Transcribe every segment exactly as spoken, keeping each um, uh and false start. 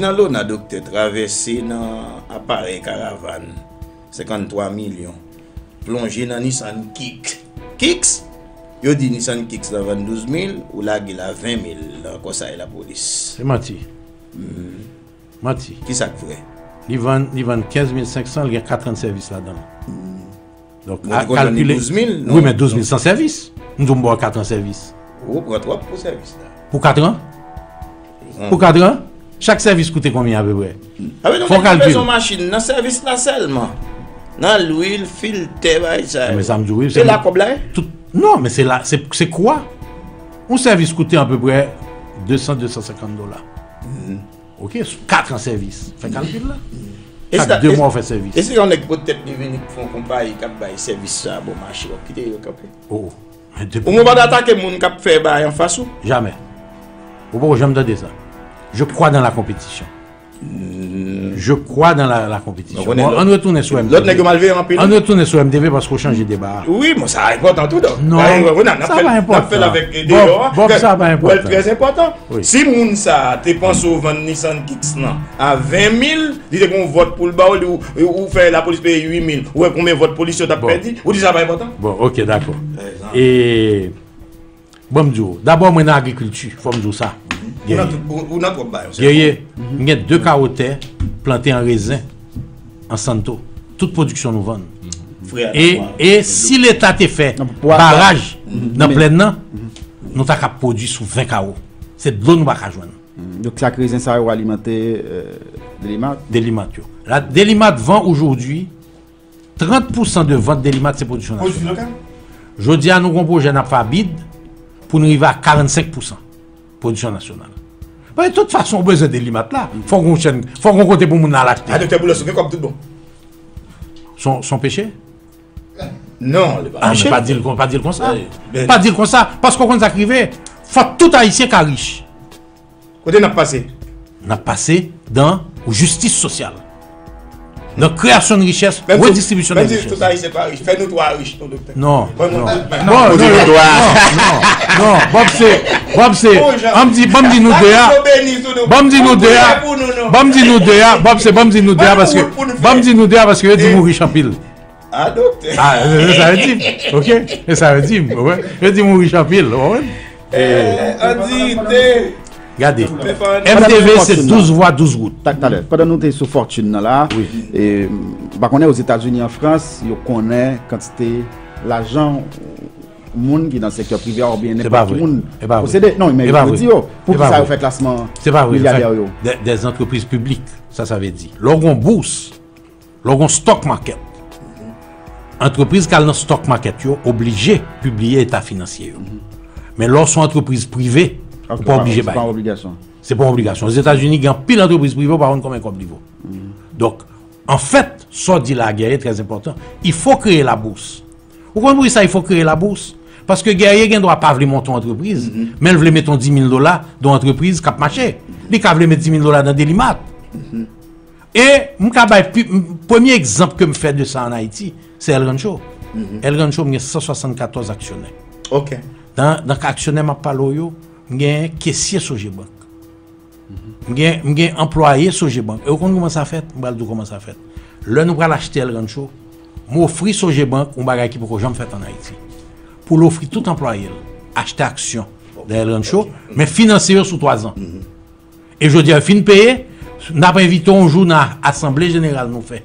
Nan Lona, doktè, travèse nan aparèy karavàn, senkanntwa milyon. Plonje nan Nissan Kicks. Kicks? Yo di Nissan Kicks la vann douz mil, ou lage l a ven mil nan kòsay lapolis. Se manti. Manti. Ki sa k vrè? Li vann, li vann kenz mil senk san, li gen kat an sèvis ladan l. Donk, a kalkile. Douz mil, non? Wi, men douz mil san sèvis. M di w m ba w kat an sèvis. Ou pran twòp pou sèvis la. Pou kat an? Pou kat an? Chak sèvis koute konbyen apeprè? Fò w kalkile. Bezwen machin nan sèvis la sèlman. Nan lwil, filtè, bagay sa yo. Men sa m di w, wi. Se la kòb la ye? Tout, non, men se la, se, se kou a. Yon sèvis koute apeprè de san, de san senkant dola. Oke, sou kat an sèvis. Fè kalkil la. Chak de mwa w fè sèvis. E si yon nèg pot tèt li vini k fè yon konpayi k ap bay sèvis sa a bon mache, w ap kite yo kanpe? Oh, oh. Ou mwen pa t atake moun k ap fè bagay anfas ou? Jamè. Ou poko janm tande sa. Je crois dans la compétition. Je crois dans la, la compétition. Bon, ann retounen sou M T V. Lòt nèg yo malveyan anpil. Ann retounen sou M T V paske w chanje deba a. Wi, men sa enpòtan tou, donk. Non, sa pa enpòtan. Bob, sa pa enpòtan. Wi. Si moun sa a te panse w vann Nissan Kicks lan a ven mil, li te gen yon vòt pou l ba w li, ou, ou fè lapolis peye uit mil, ou wè konbyen vòt polis yo t ap pèdi, ou di sa pa enpòtan? Bon, oke, dakò. E, ban m di w, dabò mwen nan agrikilti, fò m di w sa. Ou nan tout, ou, ou nan twòp bagay, se. Guerrier, m gen de kawo tè plante an rezen, an Santo. Tout pwodiksyon nou vann. E, e si Leta te fè baraj nan plèn nan, nou ta ka pwodui sou ven kawo. Se dlo nou pa ka jwenn. Donk, sa k rezen sa yo alimante, euh, Delimat? Delimat yo. La, Delimat vann ojodwi trant pousan de vant Delimat se pwodiksyon nasyonal. Jodi a, nou gon pwojè n ap fè a bid pou n rive a karannsenk pousan pwodiksyon nasyonal. Paske tout fason, ou bezwen Delimat la. Fòk gon chèn, fòk gon kote pou moun al achte. A, Doktè Boulos, ou gen kòb tout bon. Son, son peche? Non, li pa peche. Ah, men pa di l kon, pa di l konsa. Pa di l konsa, paske w konn sa k rive. Fòk tout Ayisyen ka rich. Kote n ap pase? N ap pase dan jistis sosyal. Nan kreyasyon de richès, redistribisyon de richès. Menm si tout Ayisyen pa rich, fè nou twa rich, non, doktè. Non, non. Bon, non, non, non, Bob se, Bob se, an m di, ban m di nou de a, ban m di nou de a, ban m di nou de a, Bob se, ban m di nou de a, paske, ban m di nou de a, paske yo di nou rich anpil. Ah, doktè. Ah, se sa yo di m. Oke? Se sa yo di m. Yo di m ou rich anpil. Ou konprann? Gade. M T V se douz vwa, douz gout. Talè, pandan nou te sou fòtin nan la, m pa konnen Ozetazini, an Frans, yo konnen kantite lajan moun ki nan sektè prive a oubyen nenpòt ki moun posede. Non, men yo di yo. Poukisa yo fè klasman milyadè yo? Des entreprises publiques, sa sa vle di. Lè w gon bous, lè w gon stock market, antrepriz k al nan stock market yo oblije pibliye eta finansye yo. Men lè w se yon antrepriz prive, ou pa oblije bay. Se pa yon obligasyon. Ozetazini, gen anpil antrepriz prive, ou pa konn konbyen kòb li vo. Donk, anfèt, sa w di la, Guerrier, trè enpòtan. Il faut créer la bourse. Ou konn poukisa il faut créer la bourse? Paske Guerrier gen dwa pa vle monte yon antrepriz, men l vle mete yon dis mil dola dan yon antrepriz k ap mache. Li ka vle met dis mil dola dan Delimat. E m ka bay pi, m, premye egzanp ke m fè de sa ann Ayiti, se El Rancho. El Rancho, m gen san swasannkatòz aksyonè. Ok. Dan, dan aksyonè m ap pale w yo, m gen kesye Sogebank. M gen, m gen anplwaye Sogebank. E w konn kòman sa fèt? M pral di w kòman sa fèt. Lè nou pral achte El Rancho, m ofri Sogebank yon bagay ki poko janm fèt ann Ayiti. Pou l ofri tout anplwaye l achte aksyon nan El Rancho, men finanse yo sou twa zan. E jodi a, yo fin peye, n ap envite w yon jou nan asanble jeneral nou fè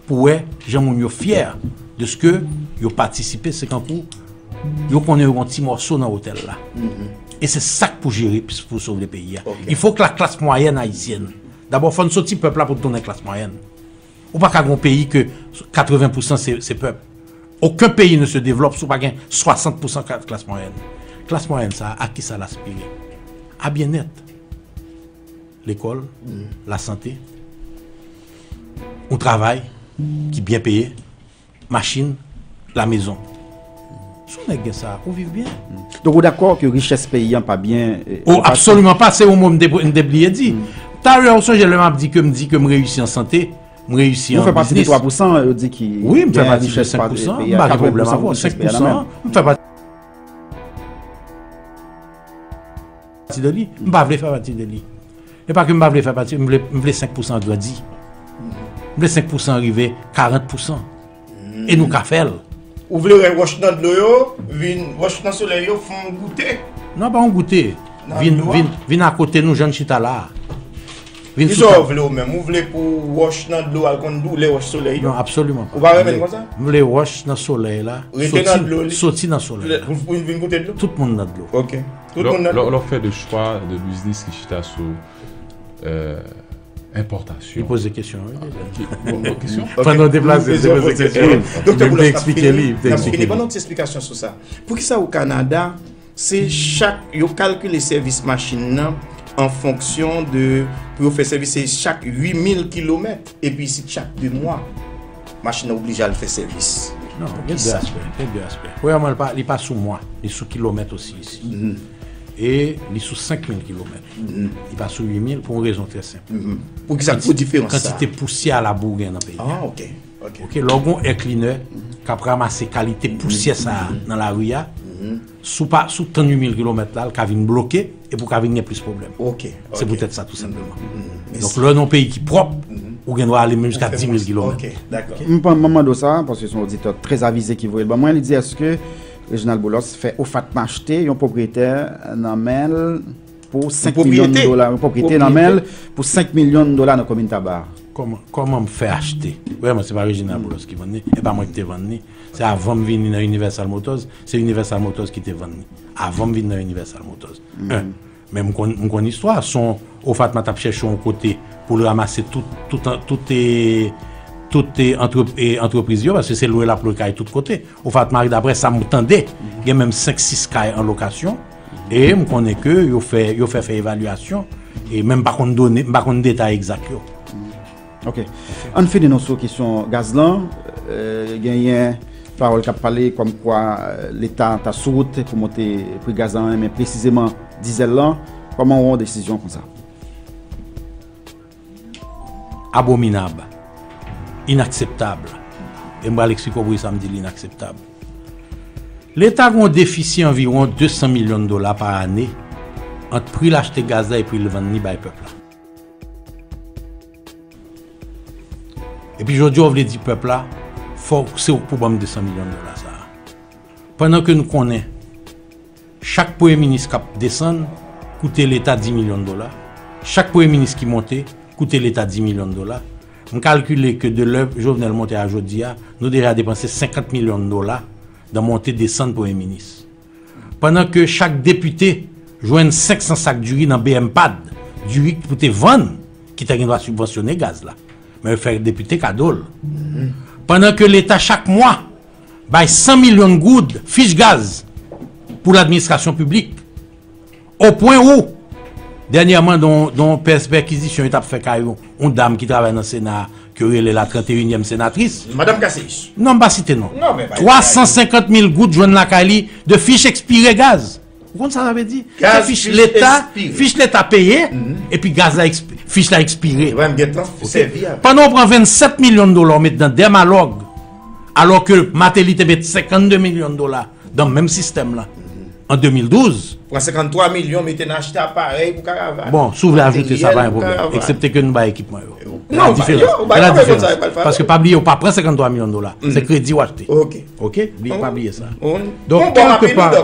pou wè jan moun yo fyè de ske yo patisipe, se kankou yo konnen yo gon ti mòso nan otèl la. E se sa k pou jere, pou sove peyi a. Il faut que la classe moyenne haïtienne, dabò, fò n soti pèp la pou n tounen klas mwayèn. Ou pa ka gon peyi ke katreven pousan se, se pèp. Aucun pays ne se développe si w pa gen swasant pousan ka-, klas mwayèn. Klas mwayèn sa a, a ki sa l aspire? A byennèt. Lekòl, lasante, yon travay ki byen peye, machin, lamezon. Si w nèg gen sa, ou viv byen. Donk, ou dakò ke richès peyi an pa byen, eh, Oh, absoliman pa, se yon mo m te, m te bliye di. Talè, ou sonje lè m ap di ke m di ke m reyisi an sante, m reyisi an biznis. Ou fè pati de twa pousan, yo di ki gen richès peyi a. Wi, m fè pati de senk pousan, m pa gen pwoblèm avè w, senk pousan, m fè pati de li. M pa vle fè pati de li. E pa ke m pa vle fè pati, m vle, m vle senk pousan an grandi. M vle senk pousan an rive karant pousan. E nou ka fè l. Ou vle wè wòch nan dlo yo, vin, wòch nan solèy yo, fè yon goute. Non, pa yon goute. Vin, vin, vin akote nou, jan n chita la a. Vin sou tab. Kisa w vle ou menm? Ou vle pou wòch nan dlo al konn doulè wòch solèy yo? Non, absoliman pa. Ou pa renmen l konsa? M vle wòch nan solèy la. Rete nan dlo li. Soti nan solèy la. Vin goute dlo? Tout moun nan dlo. Ok. Tout moun nan dlo. Lè w fè de chwa de biznis ki chita sou enpòtasyon. Li poze kesyon an wi deja. Bon, bon kesyon. Pandan w deplase, li te poze kesyon an. Doktè Boulos, n ap fini, n ap fini. Ban nou yon ti esplikasyon sou sa. Poukisa o Kanada, se chak, yo kalkile sèvis machin nan an fonksyon de, pou yo fè sèvis, se chak uit mil kilomèt, epi isit chak de mwa, machin nan oblije al fè sèvis. Non, gen de aspè, gen de aspè. Premyèman, li pa, li pa sou mwa, li sou kilomèt osi isi. E li sou senk mil kilomèt. Li pa sou uit mil pou yon rezon trè senp. Poukisa, pou diferans sa? Kantite pousyè a labou gen nan peyi a. Ah, ok. Ok, lè w gen yon air cleaner k ap ranmase kalite pousyè sa a nan lari a, si w pa, si w tann uit mil kilomèt la, l ka vin bloke epi w ka vin gen plis pwoblèm. Ok. Se poutèt sa, tou senpleman. Donk, lè w nan yon peyi ki pwòp, ou gen dwa ale menm jiska dis mil kilomèt. Ok, dakò. M mande w sa, paske se yon oditè trè avize ki voye l ban mwen, li di, èske Reginald Boulos fè OFATM achte yon pwopriyete nan men l pou senk milyon dola, yon pwopriyete nan men l pou senk milyon dola nan komin Taba a? Kòman, kòman m fè achte? Premyèman, se pa Reginald Boulos ki vann li, e pa mwen ki te vann li. Se avan m vini nan Universal Motors, se Universal Motors ki te vann li. Avan m vin nan Universal Motors. En, men m konn, m konn istwa, se yon OFATM t ap chèche yon kote pou l ranmase tout, tout, tout, e, tout, e, antre, e, antrepriz yo, paske se lwe l ap lwe kay tout kote. OFATM, daprè sa m tande, gen menm senk sis kay an lokasyon. E m konnen ke yo fè, yo fè, fè evalyasyon. E men m pa konn done, m pa konn detay egzak yo. Ok. Ann fini non sou kesyon gaz lan. Euh, genyen pawòl k ap pale kòmkwa, euh, Leta ta sou wout pou monte pri gaz lan, men presizeman dizèl lan. Kòman w wè yon desizyon konsa? Abominab, inakseptab. E m pral eksplike w poukisa m di l inakseptab. Leta gen yon defisi anviwon de san milyon dola pa ane ant pri l achte gaz la e pri l vann li bay pèp la. Epi jodi a w vle di pèp la, fò w, se ou k pou ban m de san milyon dola sa a. Pandan ke n konnen chak premye minis k ap desann koute Leta dis milyon dola. Chak premye minis ki monte koute Leta dis milyon dola. M kalkile ke de lè Jovenel monte a jodi a, nou deja depanse senkant milyon dola nan monte desann premye minis. Pandan ke chak depite jwenn senk san sak diri nan BMPAD, diri pou te vann, ki te gen dwa sibvansyone gaz la. Men yo fè depite kado l. Pandan ke Leta chak mwa bay san milyon goud fich gaz pou ladministrasyon piblik. O pwen ou, dènyèman, don, don pèkizisyon yo t ap fè kay yon, yon dam ki travay nan Sena a, ke yo rele la trannteyinyèm senatris. Madanm Cassius. Non, m pa site non. Non, men bay. Twa san senkant mil goud jwenn lakay li de fich ekspire gaz. Ou konn sa sa vle di? Se fich Leta, fich Leta peye, epi gaz la, fich la ekspire. Pandan w pran vennsèt milyon dola w met nan Dermalog, alò ke Martelly te met senkannde milyon dola nan menm sistèm la, an de mil douz. Pran senkanntwa milyon mete nan achte aparèy pou karavàn. Bon, si w vle ajoute sa, pa gen pwoblèm. Eksepte ke nou bay ekipman yo. Non, gen diferans. Gen diferans. Paske pa bliye, ou pa pran senkanntwa milyon dola. Se kredi w achte. Ok. Ok? Bli, pa bliye sa. Donk, kèlkepar.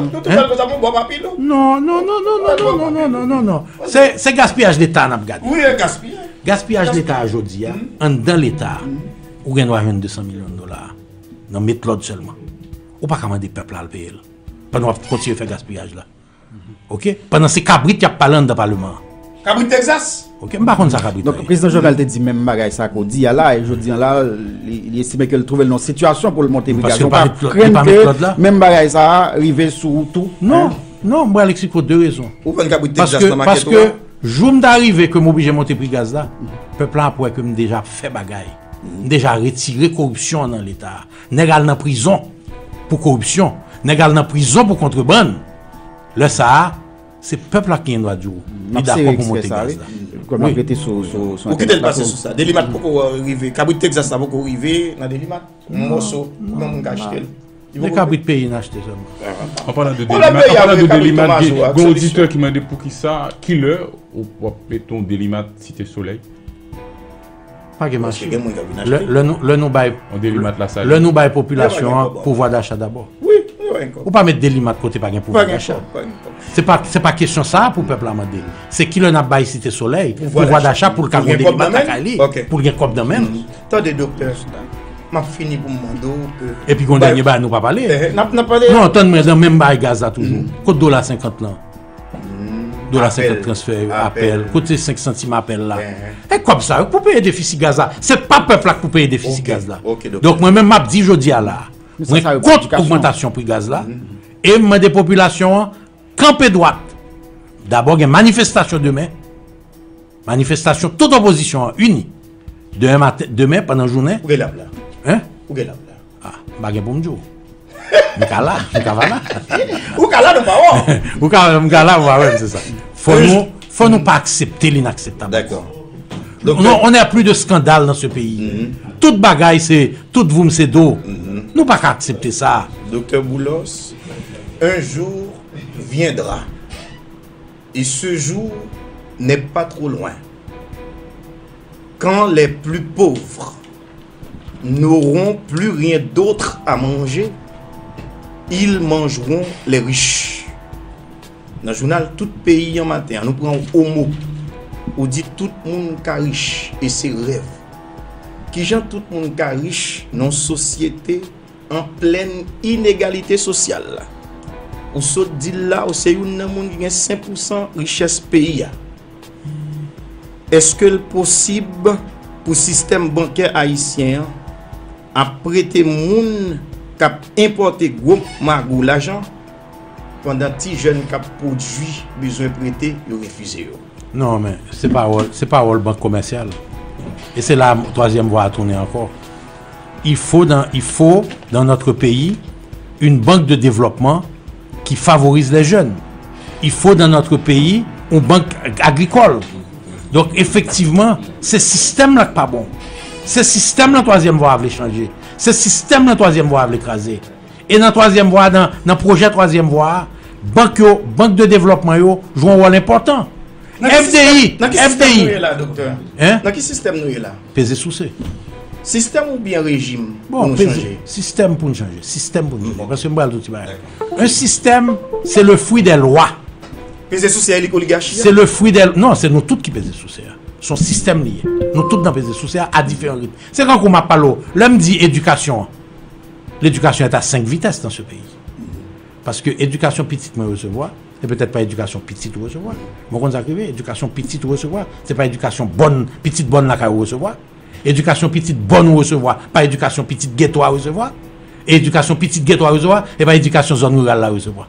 Non, non, non, non, non, non, non, non. Se, se gaspiyaj Leta n ap gade. Wi, e gaspiyaj. Gaspiyaj Leta a jodi a, anndan Leta a, ou gen dwa jwenn de san milyon dola a. Nan met lòd sèlman. Ou pa ka mande pèp la al peye l. Pandan w ap kontinye fè gaspiyaj la. Ok? Pandan se kabrit y ap pale anndan paleman an. Kabrit Texas? Ok, m pa konn sa kabrit la ye. Donk, prezidan Jovenel te di menm bagay sa ke w di a la, e jodi a la, li, li estime ke l twouve l nan yon sitiyasyon pou l monte pri gaz la. Ou pa krenn ke menm bagay sa a rive sou ou tou? Non, non, m pral eksplike w de rezon. Ou konn kabrit Texas nan makèt ou a? Paske, jou m ta rive ke m oblije monte pri gaz la, pèp la ap wè ke m deja ap fè bagay. M deja retire koripsyon an nan Leta a. Nèg al nan prizon pou koripsyon. Nèg al nan prizon pou kontrebann. Lè sa a, se pèp la ki gen dwa di w li dakò pou monte gaz la. Kòm n ap rete sou, sou, sou... Ou kite l pase sou sa. Delimat poko rive. Kabrit Texas la poko rive nan Delimat. Yon mòso, kòman moun ka achte l? De kabrit peyi n achte sèlman. An palan de Delimat, an palan de Delimat, gen yon oditè ki mande poukisa, kilè ou w ap mete yon Delimat Site Solèy? Pa gen mache. Lè nou bay, lè nou bay popilasyon an pouvwa dacha dabò. Ou pa met Delimat kote pa gen pouvwa dacha. Se pa, se pa kesyon sa a pou pèp la mande. Se kilè n ap bay Site Solèy pouvwa dacha pou l ka gen Delimat lakay li, pou l gen kòb nan men l. Tande, doktè, m ap fini pou m mande w ke. Epi gen yon dènye bagay nou pa pale. Non, tann mwen, nan menm bagay gaz la toujou. Kot dola senkant lan? Dola senkant transfè yo, apèl. Kote senk santim apèl la? E kòb sa yo pou peye defisi gaz la. Se pa pèp la k pou peye defisi gaz la. Donk mwen menm m ap di jodi a la, mwen kont ogmantasyon pri gaz la. E m mande popilasyon an kanpe dwat. Dabò gen manifestasyon demen. Manifestasyon tout opozisyon an ini. Demen maten, demen pandan jounen. Ou gen lab la. Hein? Ou gen lab la. Ah, m pa gen pou m di w. M ka la, m ka pa la. Ou ka la, nou pa wè w. Ou ka, m ka la, m pa wè m, se sa. Fò nou, fò nou pa aksepte linakseptab. Dakò. Non, on n'est plus de scandale dans ce pays. Tout bagay se, tout voum se do. Nou pa ka aksepte sa. Doktè Boulos, un jour viendra. Et ce jour n'est pas trop loin. Quand les plus pauvres n'auront plus rien d'autre à manger, ils mangeront les riches. Nan jounal Tout Peyi an maten an, nou pran Omo. Ou di tout moun ka rich, e se rèv. Kijan tout moun ka rich nan yon sosyete an plèn inegalite sosyal la? Ou sot di l la, ou se youn nan moun ki gen senk pousan richès peyi a. Èske l posib pou sistèm bankè ayisyen an ap prete moun k ap enpòte gwo magou lajan, pandan ti jèn k ap pwodui bezwen prete, yo refize yo? Non, men se pawòl, se pawòl bank komèsyal. E se la twazyèm vwa a tounen ankò. Il faut dans, il faut dans notre pays une banque de développement qui favorise les jeunes. Il faut dans notre pays une banque agricole. Donk, efektivman, se sistèm lan k pa bon. Se sistèm lan twazyèm vwa a vle chanje. Se sistèm lan twazyèm vwa a vle kraze. E nan twazyèm vwa, nan, nan pwojè twazyèm vwa a, bank yo, bank de devlòpman yo jwe yon wòl enpòtan. Nan ki sistèm, F D I, nan ki sistèm F D I. Nou ye la, doktè? Hein? Nan ki sistèm nou ye la? Peze souse. Sistèm oubyen rejim pou nou chanje? Bon, peze, sistèm pou n chanje. Sistèm pou n chanje. Paske m pral di w ti bagay. Dakò. Un système, c'est le fruit des lois. Peze souse a, e li k oligachi a? C'est le fruit des, non, se nou tout ki peze souse a. Se yon sistèm li ye. Nou tout nan peze souse a, a diferan ritm. Se kankou m ap pale w, lè m di edikasyon an, l'éducation est à cinq vitesses dans ce pays. Paske edikasyon pitit mwen resevwa, se petèt pa edikasyon pitit ou resevwa. Mwen konn sa k rive, edikasyon pitit ou resevwa, se pa edikasyon bòn, pitit bòn lakay ou resevwa. Edikasyon pitit bòn ou resevwa, pa edikasyon pitit geto a resevwa. E edikasyon pitit geto a resevwa, e pa edikasyon zòn riral la resevwa.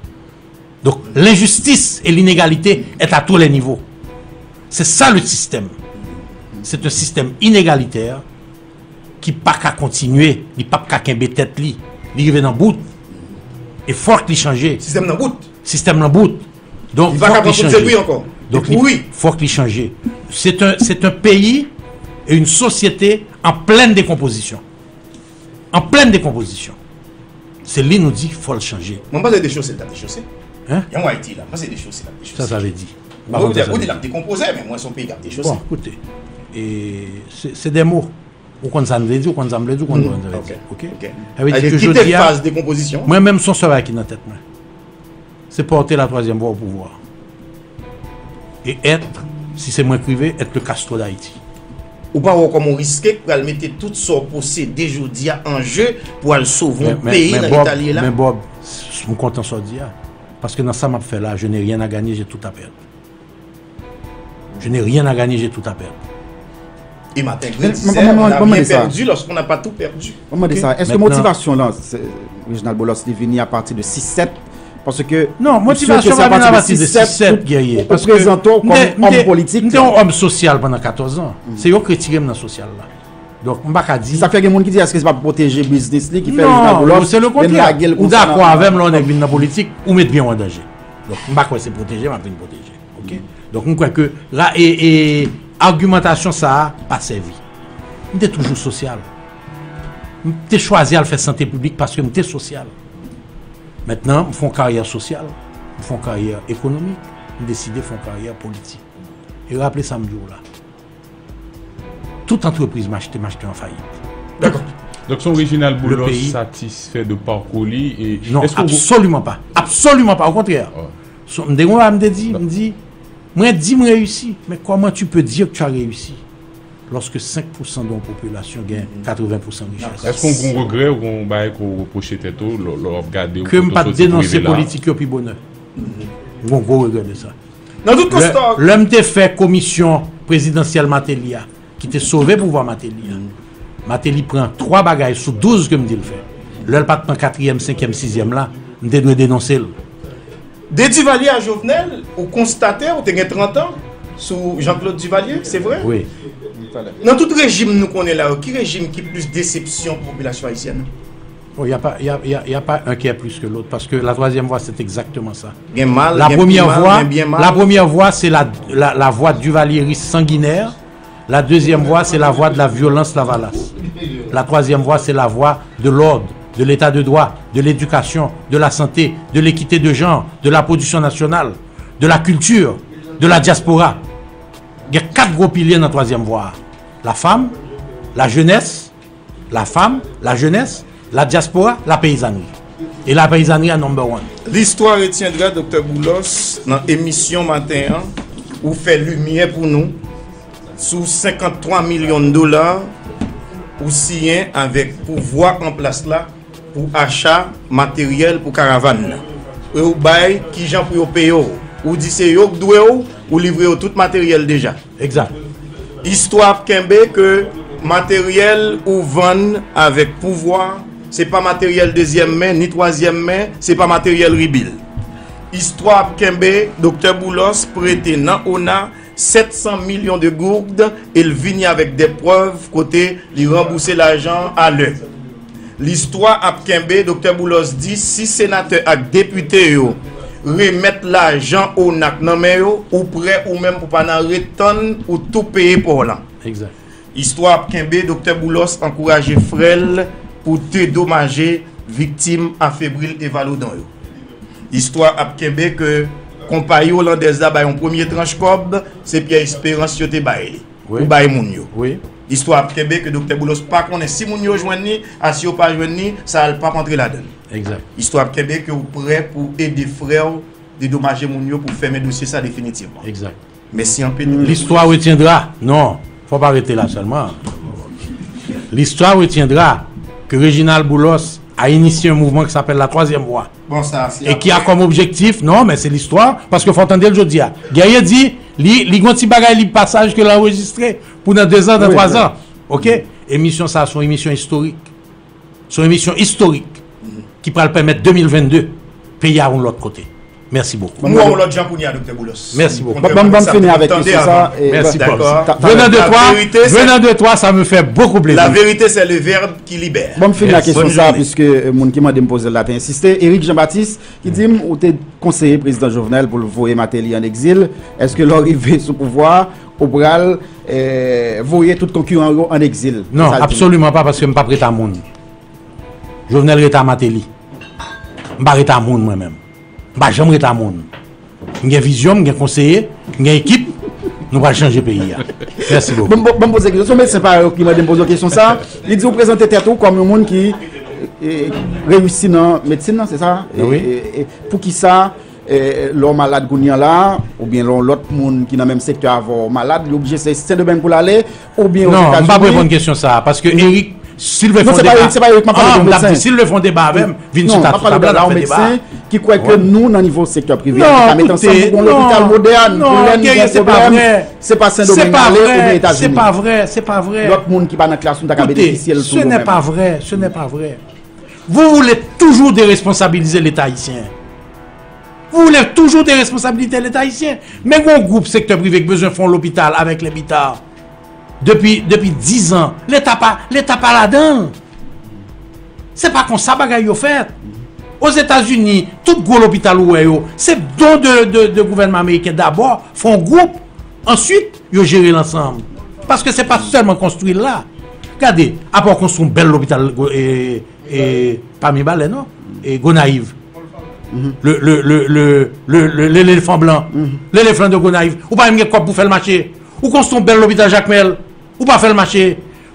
Donc, l'injustice et l'inégalité est à tous les niveaux. C'est ça le système. C'est un système inégalitaire ki pa ka kontinye, li p ap ka kenbe tèt li, li rive nan bout. E fòk li chanje. Sistèm nan bout. Sistèm nan bout. Donk, fòk li chanje. Li pa ka pran kout segwi ankò. Donk, li, fòk li chanje. C'est un, c'est un pays et une société en pleine décomposition. An plèn dekonpozisyon. Se li nou di fò l chanje. Mwen panse dechose l t ap dechose. Hein? Jan Ayiti la, mwen panse dechose l ap dechose. Sa sa vle di? Ou di, ou di l ap dekonpoze, men mwen se yon peyi k ap dechose. Bon, koute. E se, se de mo. Ou konn sa n vle di, ou konn sa m vle di, ou konn sa m vle di. Ok. Ok? Ok. Sa vle di ke jodi a, kite faz dekonpozisyon. Mwen menm se yon sèl bagay ki nan tèt mwen. Se pòte la twazyèm vwa o pouvwa. E èt, si se mwen k rive, èt le Castro d'Haïti. Ou pa wè w kòm yon riske k pral mete tout sa w posede jodi a an je pou al sove yon peyi nan eta l ye la? Men Bob, m kontan sa w di a. Paske nan sa m ap fè la, je n'ai rien à gagner, j'ai tout à perdre. Je n'ai rien à gagner, j'ai tout à perdre. E Martin Gray disait, on n'a rien perdu lorsqu'on n'a pas tout perdu. Mwen mande sa, èske motivasyon lan, Reginald Boulos, li vini apati de sis sèt? Paske non, motivasyon pa vin apati de sis sèt, Guerrier. Ou prezante w kòm òm politik. M te yon òm sosyal pandan katòz an. Se yo k retire m nan sosyal la. Donk, m pa ka di. Se sa k fè gen moun ki di, èske se pa pwoteje biznis li ki fè Reginald Boulos menm lage l konsa? Ou dakò avè m, lè yon nèg vin nan politik, ou met byen w an danje. Donk, m pa kwè se pwoteje m ap vin pwoteje. Ok? Donk, m kwè ke e, e, agimantasyon sa a pa sèvi. M te toujou sosyal. M te chwazi al fè sante piblik paske m te sosyal. Mentnan, m fè yon karyè sosyal, m fè yon karyè ekonomik, m deside fè yon karyè politik. E raple sa m di w la. Tout antrepriz m achte, m achte an fayit. Dakò. Donk, se yon Reginald Boulos satisfè de parcours li e... Non, absoliman pa. Absoliman pa. Okontrè. M te gen yon bagay m te di, m di, mwen di m reyisi, men comment tu peux dire que tu as réussi lorsque cinq pour cent de yon popilasyon gen quatre-vingts pour cent richès? Èske w gen regrè ou gen yon bagay ke w repwoche tèt ou lè w ap gade kote w soti pou rive la? Ke m pa t denonse politik yo pi bonè. M gen yon gwo regrè de sa. Nan tout konsta. Lè m te fè komisyon prezidansyèl Martelly a, ki te sove pouvwa Martelly a. Martelly pran twa bagay sou douz ke m di l fè. Lè l pa t pran katriyèm, senkyèm, sizyèm la, m te dwe denonse l. De Duvalier a Jovenel, ou konstate, ou te gen trant an sou Jean-Claude Duvalier, se vre? Wi. Nan tout rejim nou konnen la yo, ki rejim ki plis desepsyon pou popilasyon ayisyèn? Bon, y a pas, y a, y a, y a pas un qui est plus que l'autre, parce que la troisième voie, c'est exactement ça. Gen mal, la première voie, la première voie, c'est la, la, la voie duvalieriste sanguinaire. La deuxième voie, c'est la voie de la violence lavalas. La troisième voie, c'est la voie de l'ordre, de l'état de droit, de l'éducation, de la santé, de l'équité de genre, de la production nationale, de la culture, de la diaspora. Gen kat gwo pilye nan twazyèm vwa a. La femme, la jeunesse, la femme, la jeunesse, la diaspora, la paysannerie. E la paysannerie a number one. L'histoire retiendra, Doktè Boulos, nan emisyon maten an, ou fè limyè pou nou sou senkanntwa milyon dola ou siyen avèk pouvwa an plas la pou acha materyèl pou karavàn nan. E ou bay kijan pou yo peye w. Ou di se yo k dwe w, ou livre yo tout materyèl deja. Egzak. Istwa ap kenbe ke materyèl ou vann avèk pouvwa, se pa materyèl dezyèm men, ni twazyèm men, se pa materyèl ribil. Istwa ap kenbe, Doktè Boulos prete nan ona sèt san milyon de gourd e l vini avèk de prèv kote li ranbouse lajan an alè. Listwa ap kenbe, Doktè Boulos di si senatè ak depite yo remèt lajan ona k nan men yo, ou prè ou menm pou pa nan ret tann ou tou peye pa w lan. Egzak. Istwa ap kenbe, Doktè Boulos ankouraje frè l pou dedomaje viktim afebri l e Vallaudon yo. Istwa ap kenbe ke konpayi olandèz la bay yon premye tranch kòb, se Pierre Espérance yo te bay li. Wi. Ou bay moun yo. Wi. Istwa ap kenbe ke Doktè Boulos pa konnen si moun yo jwenn li, a si yo pa jwenn li, sa a l p ap antre ladan l. Egzak. Istwa ap kenbe ke ou prè pou ede frè w dedomaje moun yo pou fèmen dosye sa definitivman. Egzak. Mèsi anpil. L'histoire retiendra. Non, faut pas arrêter là seulement. L'histoire retiendra que Reginald Boulos a initié un mouvement qui s'appelle la troisième voie. Bon, sa, se... E ki a kòm objektif, non, men se listwa, paske fò w tande l jodi a. Guerrier di, li, li gen yon ti bagay li pasaj ke l anrejistre pou nan dezan, nan twazan. Oke? Emisyon sa a se yon emisyon istorik. Se yon emisyon istorik ki pral pèmèt de mil vennde peyi a yon lòt kote. Mèsi bokou. Mwen wè yon lòt jan kounye a, Doktè Boulos. Mèsi bokou. Ban m fini avèk kesyon sa. Mèsi Paul. Venant de toi, venant de toi, ça me fait beaucoup plaisir. La vérité, c'est le verbe qui libère. Ban m fini ak kesyon sa, piske moun ki mande m poze l la te ensiste. Eric Jean Baptiste, ki di m ou te konseye prezidan Jovenel pou l voye Martelly ann egzil. Èske lè w rive sou pouvwa a, ou pral voye tout konkiran yo ann egzil? Non, absoliman pa, paske m p ap ret a moun. Jovenel ret a Martelly. M pa ret a moun mwen menm. M pa janm ret a moun. M gen vizyon, m gen konseye, m gen ekip. Nou pral chanje peyi a. Mèsi bokou. Ban m poze kesyon. Se yon medsen parèy ou ki mande m poze w kesyon sa. Li di ou prezante tèt ou kòm yon moun ki reyisi nan medsin nan, se sa? Poukisa lè w malad kounye a la, oubyen lè yon lòt moun ki nan menm sektè avè w malad, li oblije se Sendomeng pou l ale, oubyen Ozetazini? Non, m p ap reponn kesyon sa a, paske Eric, si l vle fè yon deba, si l vle fè yon deba avè m, vin sou tab la, n ap fè deba a. Ki kwè ke nou, nan nivo sektè prive a, nou ka met ansanm pou gen yon lopital modèn, pou lè n gen yon pwoblèm, se pa Sendomeng n ale oubyen Etazini. Se pa vre, se pa vre. Lòt moun ki pa nan klas nou ta ka benefisye l tou yo menm. Koute, ce n'est pas vrai, ce n'est pas vrai. Vous voulez toujours déresponsabiliser l'État haïtien. Vous voulez toujours déresponsabiliser l'État haïtien. Men gen yon gwoup sektè prive ki bezwen fè yon lopital avèk lè bita. Depi, depi diz an, Leta pa, Leta pa ladan l. Se pa konsa bagay yo fèt. Ozetazini, tout gwo lopital ou wè yo, se don de, de, de gouvènman ameriken dabò, fè yon gwoup, answit, yo jere l ansanm. Paske se pa sèlman konstwi l la. Gade, apa w konstwi yon bèl lopital, e, e, pa Mibalè non, e Gonayiv. Le, le, le, le, le, le, lelefan blan. Lelefan de Gonayiv. Ou pa menm gen kòb pou fè l mache. Ou konstwi yon bèl lopital Jakmèl. Ou pa fè l mache.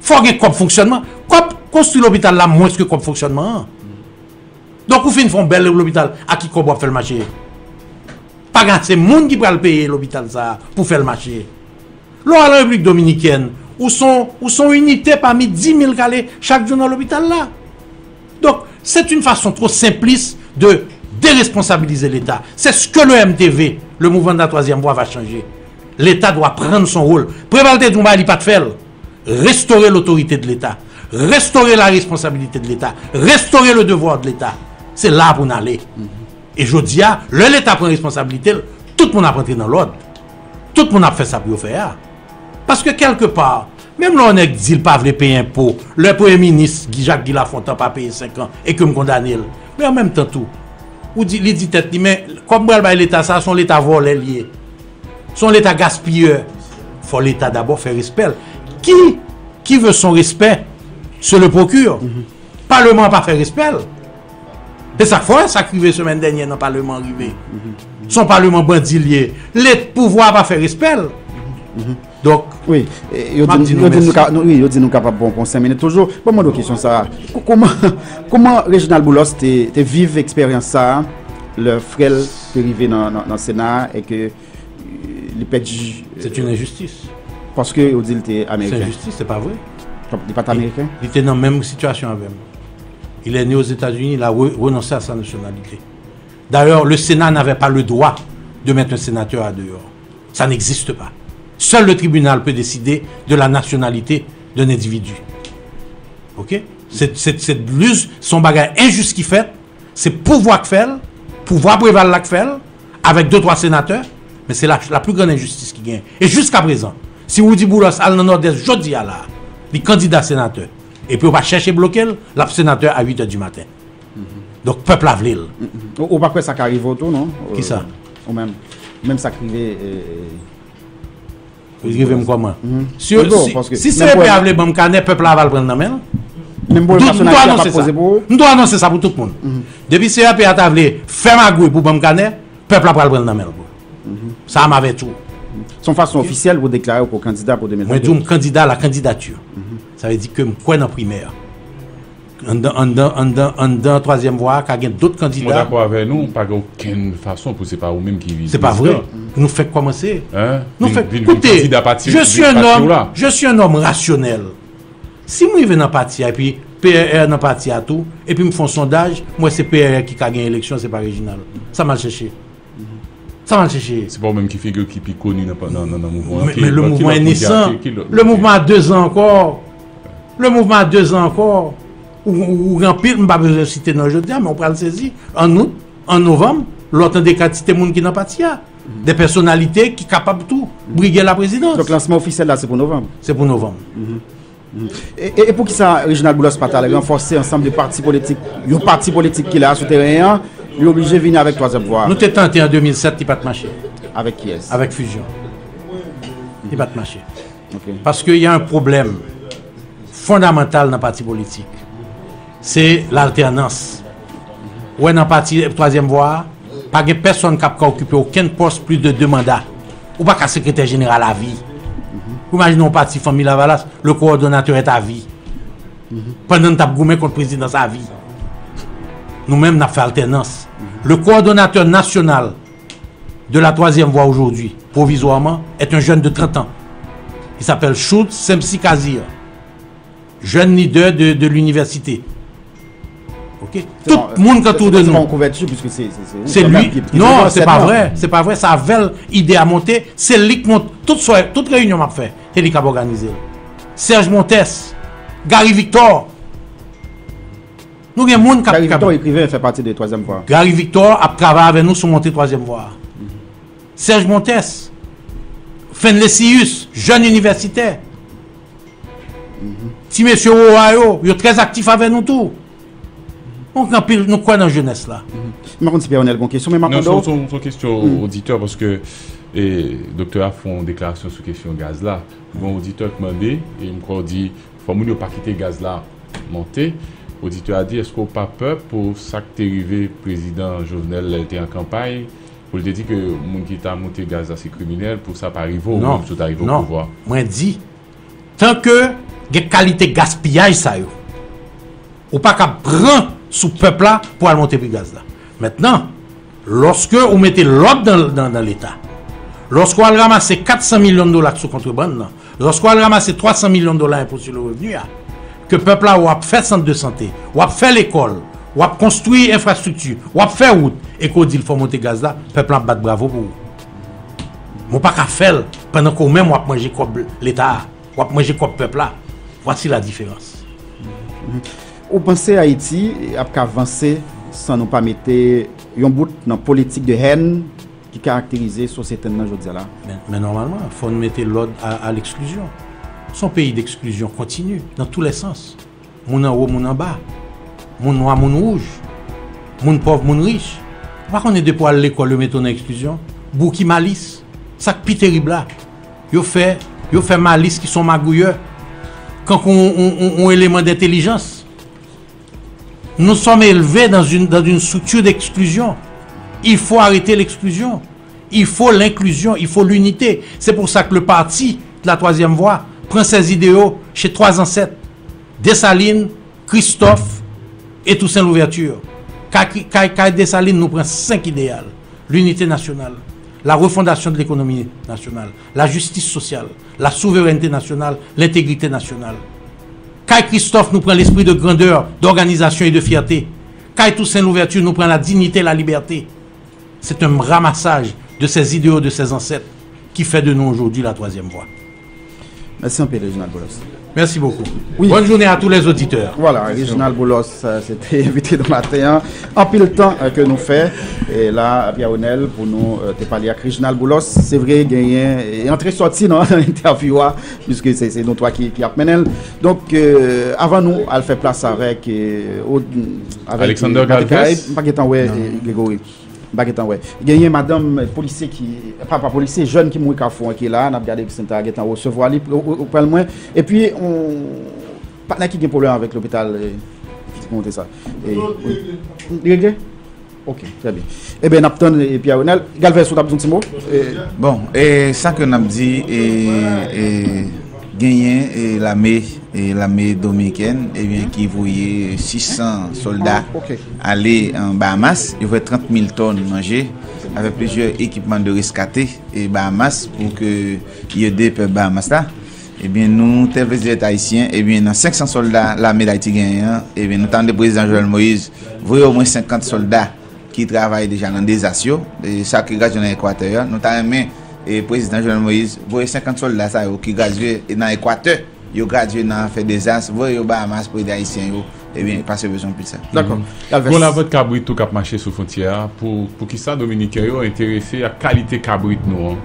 Fò gen kòb fonksyònman. Kòb konstwi lopital la mwens ke kòb fonksyònman an. Donk ou fin fè yon bèl lopital, a ki kòb w ap fè l mache? Pa gen ase moun ki pral peye lopital sa a pou fè l mache. Lè w al an Repiblik Dominikèn, ou se yon, ou se yon inite pami dis mil k ale chak jou nan lopital la. Donc, c'est une façon trop simpliste de déresponsabiliser l'État. C'est ce que le M T V, le mouvement de la troisième voie, va changer. L'État doit prendre son rôle. Préval te di yon bagay, li pa t fè l. Restaurer l'autorité de l'État. Restaurer la responsabilité de l'État. Restaurer le devoir de l'État. Se la pou n ale. E jodi a, lè Leta pran responsabilite l, tout moun ap rantre nan lòd. Tout moun ap fè sa pou yo fè a. Paske kèlkepa, menm lè yon nèg di l pa vle peye enpo, lè premye minis Guy, Jacques Guy Lafontant pa peye senk an e ke m kondane l, men an menm tan tou, ou di, li di tèt li, men kòb m pral bay Leta sa, se yon Leta vòlè l ye. Se yon Leta gaspiyè. Fò Leta dabò fè respè l. Qui, qui veut son respect? Se le procure. Paleman an pa fè respè l. E sa k fè w wè sa k rive semèn dènyè nan paleman an rive. Se yon paleman bandi l ye. Lè pouvwa a pa fè respè l. Donk, wi, e, yo di, yo di nou ka, nou, wi, yo di nou kapab bon pou senk minit toujou. Bon, mwen, kesyon sa a. Kou-, kouman, kouman Reginald Boulos te, te viv eksperyans sa a, lè frè l te rive nan, nan, nan Sena a e ke, e, li pèdi, e, c'est une injustice. Paske yo di l te ameriken. C'est injustice, c'est pas vrai. Li pa t ameriken? Li te nan menm sitiyasyon avè m. Il est né aux États-Unis, il a re-, renoncé à sa nationalité. D'ailleurs, le Sénat n'avait pas le droit de mettre un sénateur à dehors. Ça n'existe pas. Seul le tribunal peut décider de la nationalité d'un individu. OK? Se, se, se, se yon bagay enjis ki fèt. Se pouvwa k fè l, pouvwa Preval la k fè l, avèk de twa senatè, men se la, la plus grande injustice ki genyen. E jiskaprezan, si Roudy Boulos al nan Nòdès jodi a la, li kandida senatè, epi yo pa chèche bloke l, l ap senatè a uit è di maten. Donk, pèp la vle l. Ou, ou pa kwè sa ka rive w tou, non? Kisa? Ou menm. Menm sa k rive, e, Li rive m kòman? Si, si, si C R P a vle ban m kanè, pèp la va l pran l nan men l. M tou anonse sa. M tou anonse sa pou tout moun. Depi C R P a ta vle fè magouy pou ban m kanè, pèp la pral pran l nan men l. Sa a m avèti w. Se yon fason ofisyèl pou deklare w kandida pou de mil vennde. Mwen di w m kandida, la candidature. Sa vle di ke m kwè nan primè. Anndan, anndan, anndan, anndan twazyèm vwa a, ka gen dòt kandida. Mwen dakò avè nou, pa gen okenn fason pou se pa ou menm ki vize prezidan. Se pa vre. Nou fèk kòmanse. Nou fèk, koute, je suis un homme, je suis un homme rationnel. Si m rive nan pati a, epi P R R nan pati a tou, epi m fè yon sondaj, m wè se P R R ki ka gen eleksyon, se pa Reginald. Sa m al chèche. Sa m al chèche. Se pa ou menm ki figi ki pi koni nan, nan, nan, nan mouvman an. Men, men le mouvement est naissant. Le mouvement a deux ans encore. Le mouvement a deux ans encore. Ou, ou, ou gen anpil, m pa bezwen site non jodi a, men ou pral sezi. An out, an novanm, lè w tande kantite moun ki nan pati a. De pèsonalite ki kapab tou brige la prezidans. Donk, lansman ofisyèl la, se pou novanm? Se pou novanm. E, e, e poukisa Reginald Boulos pa t al ranfòse ansanm de pati politik, yon pati politik ki la sou teren an, li oblije vini avèk twazyèm vwa? Nou te tante an de mil sèt, li pa t mache. Avèk kiyès? Avèk Fusion. Li pa t mache. Paske y a yon pwoblèm fondamantal nan pati politik. Se laltènans. Ou wè nan pati twazyèm vwa a, pa gen pèsonn k ap ka okipe okenn pòs plis de de manda. Ou pa ka sekretè jeneral avi. Ou imajine yon pati Fanmi Lavalas, le coordonnateur est à vie. Pandan n t ap goumen kont prezidans avi. Nou menm, n ap fè altènans. Le coordonnateur national de la troisième voie aujourd'hui, provisoirement, est un jeune de trente ans. Il s'appelle Schultz Sempsi Kazir, jeune leader de, de l'université. OK? Tout moun ki antoure de nou. Se pa yon kouvèti, piske se, se, se li. Non, se pa vre. Se pa vre. Se avè l ide a monte. Se li k monte. Tout, tout reyinyon m ap fè, se li k ap òganize l. Serge Montes, Gary Victor. Nou gen moun k ap... Gary Victor, ekriven, fè pati de twazyèm vwa. Gary Victor ap travay avè nou sou monte twazyèm vwa. Serge Montes, Fenlecius, jèn inivèsitè. Ti mesye Ohio, yo trè aktif avè nou tou. Donk, anpil, nou kwè nan jenès la. M pa konn si Pè Onèl gon kesyon, men m ap mande w. Non, se yon, se yon kesyon oditè, paske, e, doktè a fè yon deklarasyon sou kesyon gaz la. Gon oditè ki mande, e m kwè w di, fò moun yo pa kite gaz la monte. Oditè a di, èske w pa pè pou sa k te rive prezidan Jovenel lè l te an kanpay, pou l te di ke moun ki ta moute gaz la se kriminèl, pou sa pa rive w menm si w ta rive o pouvwa? Non, mwen di, tanke gen kalite gaspiyaj sa yo, ou pa ka pran sou pèp la pou al monte pri gaz la. Mentnan, lòske ou mete lòd nan, nan, nan Leta, lòske w al ranmase kat san milyon dola k sou kontrebann nan, lòske w al ranmase twa san milyon dola enpo sou le revni a, ke pèp la w ap fè sant de sante, w ap fè lekòl, w ap konstwi enfrastrikti, w ap fè wout, e ke w di l fò w monte gaz la, pèp la ap bat bravo pou ou. Men w pa ka fè l pandan ke w menm w ap manje kòb Leta a, w ap manje kòb pèp la. Vwasi la diferans. Ou panse Ayiti ap ka vanse san nou pa mete yon bout nan politik de hèn ki karakterize sosyete n nan jodi a la? Men, men nòmalman, fò n mete lòd a, a leksklizyon. Se yon peyi deksklizyon kontini, nan tou lè sans. Moun anwo, moun anba. Moun nwa, moun wouj. Moun pòv, moun rich. Ou pa konnen depi w al lekòl, yo mete w nan eksklizyon? Bouki malis. Sa k pi terib la, yo fè, yo fè malis ki se yon magouyè kankou yon, yon, yon, yon eleman dentelijans. Nous sommes élevés dans une, dans une structure d'exclusion. Il faut arrêter l'exclusion. Il faut l'inclusion, il faut l'unité. C'est pour ça que le parti de la troisième voie prend ses idéaux chez trois ancêtres, Dessalines, Christophe et Toussaint Louverture. Kay, kay, kay Dessalines, nou pran senk ideyal: l'unité nationale, la refondation de l'économie nationale, la justice sociale, la souveraineté nationale, l'intégrité nationale. Kay Christophe, nou pran l'esprit de grandeur, d'organisation et de fierté. Kay Toussaint Louverture, nou pran la dignité, la liberté. C'est un ramassage de ces idéaux de ces ancêtres qui fait de nous aujourd'hui la troisième voie. Mèsi anpil, Reginald Boulos. Merci beaucoup. Oui. Bonne journée à tous les auditeurs. Voilà, Reginald Boulos, euh, se te envite nou maten an. Anpil tan, euh, ke nou fè, e la, Pierre Renel, pou nou, euh, te pale ak Reginald Boulos. Se vre, genyen, e antre sòti nan, nan entèvyou a, puiske se, se nou twa ki, ki ap mennen l. Donk, euh, avan nou al fè plas avèk, euh, o- avèk, Alexander euh, Maté Galvez? Caraïbe, m pa gentan wè, euh, Gregory. M pa gentan wè. Genyen madanm polisye ki, pa, pa polisye, jèn ki mouri Kafou an ki la, n ap gade si n ta gentan resevwa li, ou, ou, ou pral mwen. Epi, on patnè ki gen pwoblèm avèk lopital, eh, ki te monte sa. Eh, li regle? Ok, trè byen. Ebyen, n ap tann, eh, Pierre Renel. Galvez, ou t ap di yon ti mo? Eh, Bon, e sa ke n ap di, e, e, genyen e lame, e lame dominikèn, ebyen, ki voye sis san sòlda Ok. ale an Bahamas. Yo fè trant mil tòn manje avèk plizyè ekipman de reskate e Bahamas pou ke y ede pèp Bahamas la. Ebyen, nou, tèl prezidan ayisyen, ebyen, nan senk san sòlda lame Dayiti genyen an, ebyen, nou ta mande prezidan Jovenel Moïse voye omwen senkant sòlda ki travay deja nan dezas yo, e sa ki gradye nan Ekwatè a. Nou ta renmen, e, prezidan Jovenel Moïse voye senkant sòlda sa yo ki gradye nan Ekwatè, yo gradye nan afè dezas, voye yo Bahamas pou ede ayisyen yo, ebyen, paske bezwen plis sa. Dakò. Galvez. Gon lavant kabrit tou k ap mache sou fwontyè a. Pou, pou kisa Dominiken yo enterese ak kalite kabrit nou an?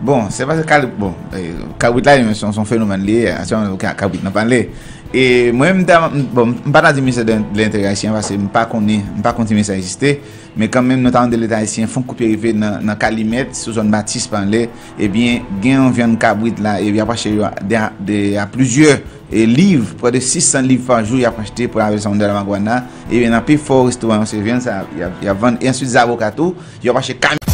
Bon, se paske kabrit, bon, e, kabrit la, se yon, se yon fenomèn li ye, se yon ka- kabrit nan pale. E mwen, m ta, m- bon, m pa ta di ministè de, de lenteryè ayisyen, paske m pa konnen, m pa konn si ministè egziste, men kanmenm, nou ta mande Leta ayisyen fè yon kout pye rive nan, nan Kalimèt, sou zòn Batis Panlè, ebyen, gen yon vyann kabrit la, ebyen, y ap achte yo a, de, de, a plizyè, e, liv, prè de sis san liv pa jou, y ap achte pou lave sa moun de la magwana, ebyen, nan pi fò restoran yo, se vyann sa, y ap, y ap vann, e answit, zavoka tou, y ap achte kamyon.